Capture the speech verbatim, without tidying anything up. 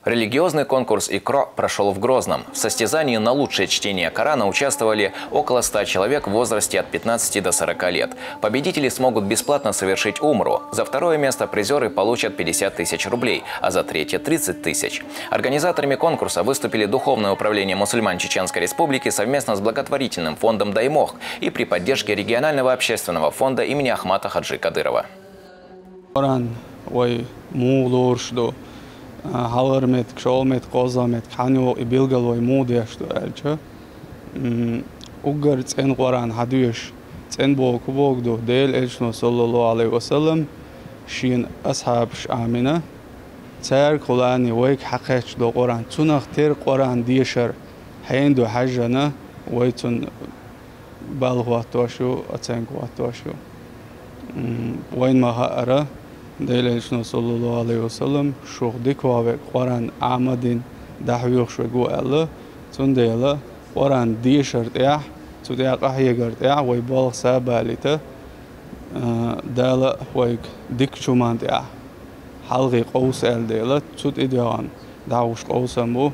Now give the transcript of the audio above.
Религиозный конкурс «Икро» прошёл в Грозном. В состязании на лучшее чтение Корана участвовали около ста человек в возрасте от пятнадцати до сорока лет. Победители смогут бесплатно совершить умру. За второе место призёры получат пятьдесят тысяч рублей, а за третье — тридцать тысяч. Организаторами конкурса выступили Духовное управление мусульман Чеченской Республики совместно с благотворительным фондом «Даймох» и при поддержке регионального общественного фонда имени Ахмата Хаджи Кадырова. Къуръан вай муха лоруш ду, а, хьалхара меттиг, шоллагӀа меттиг, кхозлагӀа меттиг, хьан йогӀу и билгал вай муха деш ду аьлча, м, уггар цӀена Къуръан хьадоьшуш, цӀена бохург хӀун бохург ду, Делан Элчано, саллаллаху Ӏалайхи ва саллам, шена асхьабаш Ӏамийна, цаьргахула вайга хьакхаьчна долу Къуръан, цунах тера Къуръан дешар хьенан ду хьаьжжина, вай цунна балха хӀоттош ю, оценка хӀоттош ю. М, вайна ма хаъара, Делан Элчано, саллаллаху Ӏалайхи ва саллам, шух дика вахаве Къуръан Ӏамадина дӀахьоьхуш верг ву аьлла, цундела Къуръан дешар тӀехь, цу тӀехь къахьегар тӀехь вай болх сабалийта, а, Дала вайга дикачу хӀуман тӀехь хьалхе къовса аьлла дела, цу тӀедоьгӀна дӀахьош къовсам бу.